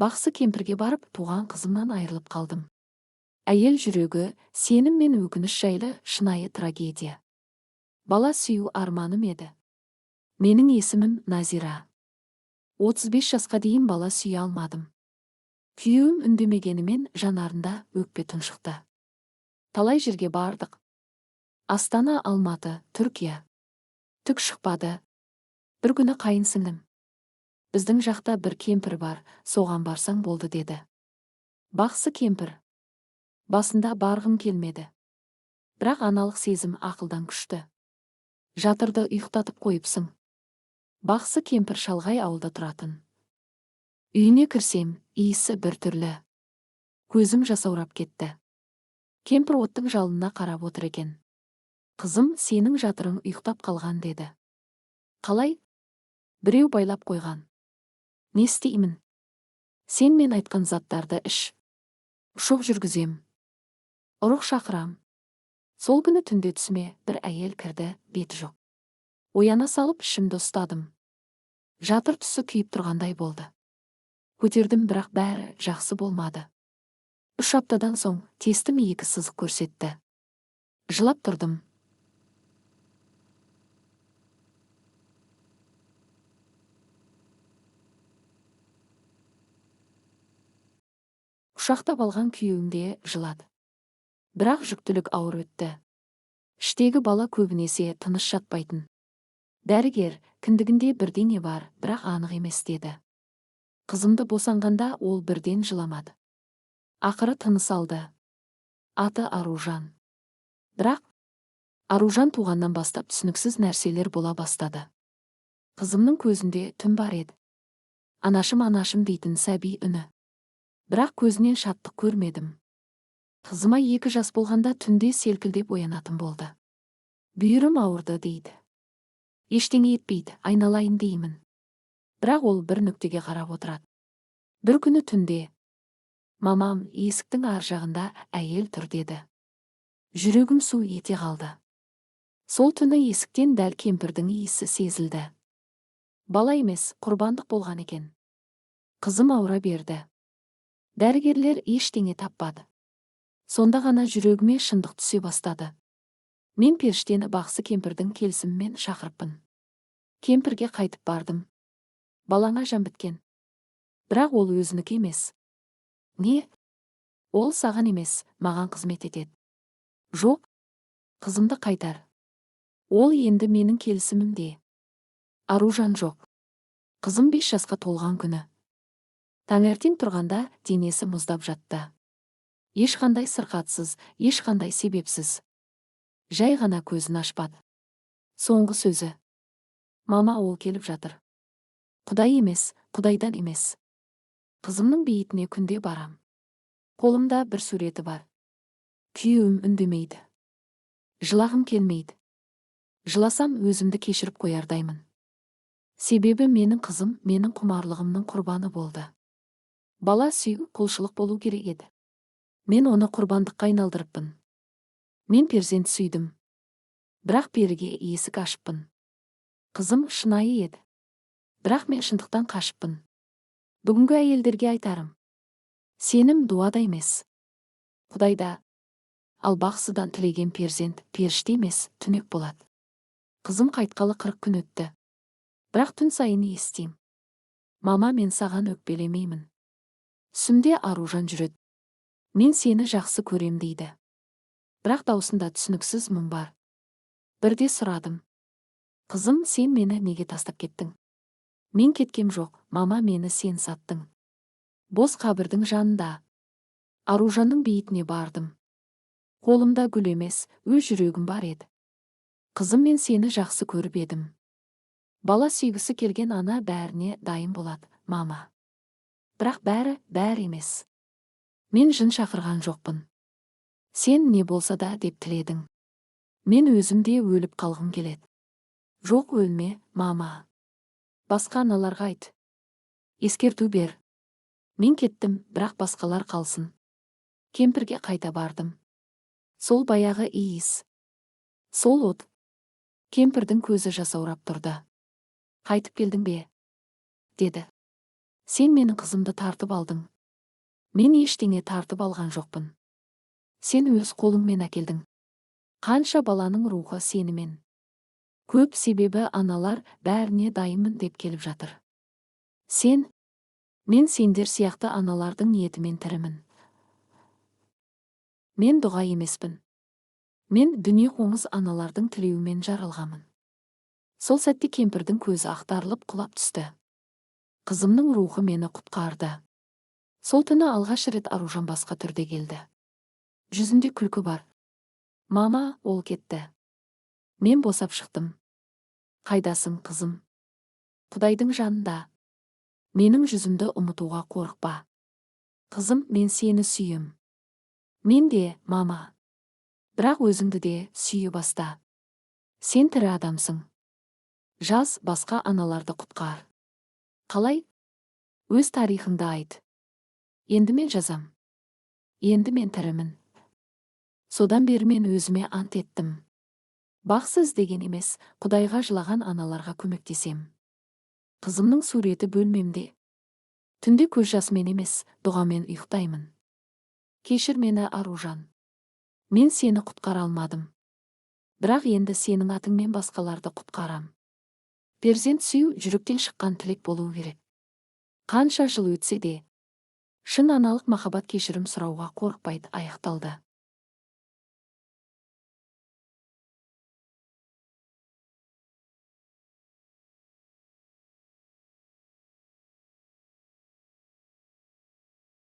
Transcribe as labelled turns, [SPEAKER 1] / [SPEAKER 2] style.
[SPEAKER 1] Бақсы кемпірге барып, туған қызымнан айырылып қалдым. Әйел жүрегі, сенім мен өкініш жайлы шынайы трагедия. Бала сүю арманым еді. Менің есімім Назира. 35 жасқа дейін бала сүйе алмадым. Күйеуім үндемегенімен, жанарында өкпе тұншықты. Талай жерге бардық. Астана, Алматы, Түркия. Түк шықпады. Бір күні қайын сіңлім: «Біздің жақта бір кемпір бар, соған барсаң болды», – деді. Бақсы кемпір. Басында барғым келмеді. Бірақ аналық сезім ақылдан күшті. Жатырды ұйықтатып қойыпсың. Бақсы кемпір шалғай ауылда тұратын. Үйіне кірсем, иісі біртүрлі. Көзім жасаурап кетті. Кемпір оттың жалынына қарап отыр екен. «Қызым, сенің жатырың ұйықтап қалған», – деді. «Қалай?» «Біреу байлап қойған». «Не істеймін?» «Сен мен айтқан заттарды іш. Ұшық жүргізем. Ұрық шақырам». Сол күні түнде түсіме бір әйел кірді, беті жоқ. Ояна салып ішімді ұстадым. Жатыр тұсы күйіп тұрғандай болды. Көтердім, бірақ бәрі жақсы болмады. 3 аптадан соң тестім екі сызық көрсетті. Жылап тұрдым. Құшақтап алған күйеуім де жылады. Бірақ жүктілік ауыр өтті. Іштегі бала көбінесе тыныш жатпайтын. Дәрігер: «Кіндігінде бірдеңе бар, бірақ анық емес», – деді. Қызымды босанғанда ол бірден жыламады. Ақыры тыныс алды. Аты Аружан. Бірақ Аружан туғаннан бастап түсініксіз нәрселер бола бастады. Қызымның көзінде түн бар еді. «Анашым, анашым» дейтін сәби үні. Бірақ көзінен шаттық көрмедім. Қызыма 2 жас болғанда түнде селкілдеп оянатын болды. «Бүйірім ауырды», – дейді. «Ештеңе етпейді, айналайын», – деймін. Бірақ ол бір нүктеге қарап отырады. Бір күні түнде: «Мамам, есіктің ар жағында әйел тұр», – деді. Жүрегім су ете қалды. Сол түні есіктен дәл кемпірдің иісі сезілді. Бала емес, құрбандық болған екен. Қызым ауыра берді. Дәрігерлер ештеңе таппады. Сонда ғана жүрегіме шындық түсе бастады. Мен періштені бақсы кемпірдің келісімімен шақырыппын. Кемпірге қайтып бардым. «Балаңа жан біткен. Бірақ ол өзінікі емес». «Не?» «Ол саған емес, маған қызмет етеді». «Жоқ, қызымды қайтар. Ол енді менің келісімімде». Аружан жоқ. Қызым 5 жасқа толған күні. Таңертең тұрғанда денесі мұздап жатты. Ешқандай сырқатсыз, ешқандай себепсіз. Жай ғана көзін ашпады. Соңғы сөзі: «Мама, ол келіп жатыр». Құдай емес, Құдайдан емес. Қызымның бейітіне күнде барам. Қолымда бір суреті бар. Күйеуім үндемейді. Жылағым келмейді. Жыласам, өзімді кешіріп қоярдаймын. Себебі менің қызым менің құмарлығымның құрбаны болды. Бала сүю құлшылық болу керек еді. Мен оны құрбандыққа айналдырыппын. Мен перзент сүйдім. Бірақ періге есік ашыппын. Қызым шынайы еді. Бірақ мен шындықтан қашыппын. Бүгінгі әйелдерге айтарым: сенім дуада емес, Құдайда. Ал бақсыдан тілеген перзент періште емес, түнек болады. Қызым қайтқалы 40 күн өтті. Бірақ түн сайын естимін: «Мама, мен саған өкпелемеймін». Түсімде Аружан жүреді. «Мен сені жақсы көрем», – дейді. Бірақ даусында түсініксіз мұң бар. Бірде сұрадым: «Қызым, сен мені неге тастап кеттің?» «Мен кеткем жоқ, мама, мені сен саттың». Бос қабірдің жанында Аружанның бейітіне бардым. Қолымда гүл емес, өз жүрегім бар еді. «Қызым, мен сені жақсы көріп едім». Бала сүйгісі келген ана бәріне дайын болады, мама. Бірақ бәрі бәрі емес. Мен жын шақырған жоқпын. Сен не болса да деп тіледің. Мен өзім де өліп қалғым келеді. Жоқ, өлме, мама. Басқа аналарға айт. Ескерту бер. Мен кеттім, бірақ басқалар қалсын. Кемпірге қайта бардым. Сол баяғы иіс. Сол от. Кемпірдің көзі жасаурап тұрды. «Қайтып келдің бе?» – деді. Сен менің қызымды тартып алдың. Мен ештеңе тартып алған жоқпын. Сен өз қолыңмен әкелдің. Қанша баланың рухы сенімен? Көп, себебі аналар бәріне дайынмын деп келіп жатыр. Сен, мен сендер сияқты аналардың ниетімен тірімін. Мен дұға емеспін. Мен дүниеқоңыз аналардың тілеуімен жаралғанмын. Сол сәтте кемпірдің көзі ақтарылып құлап түсті. Қызымның рухы мені құтқарды. Сол түні алғаш рет Аружан басқа түрде келді. Жүзінде күлкі бар. Мама, ол кетті. Мен босап шықтым. Қайдасың, қызым? Құдайдың жанында. Менің жүзімді ұмытуға қорықпа. Қызым, мен сені сүйем. Мен де, мама. Бірақ өзіңді де сүйе баста. Сен тірі адамсың. Жаз, басқа аналарды құтқар. Қалай? Өз тарихыңды айт. Енді мен жазам. Енді мен тірімін. Содан бері мен өзіме ант еттім. Бақсы іздеген емес, Құдайға жылаған аналарға көмектесем. Қызымның суреті бөлмемде. Түнде көз жасымен емес, дұғамен ұйықтаймын. Кешір мені, Аружан. Мен сені құтқара алмадым. Бірақ енді сенің атыңмен басқаларды құтқарам. Перзент сүю жүректен шыққан тілек болуы керек. Қанша жыл өтсе де, шын аналық махаббат кешірім сұрауға қорықпайды. Аяқталды.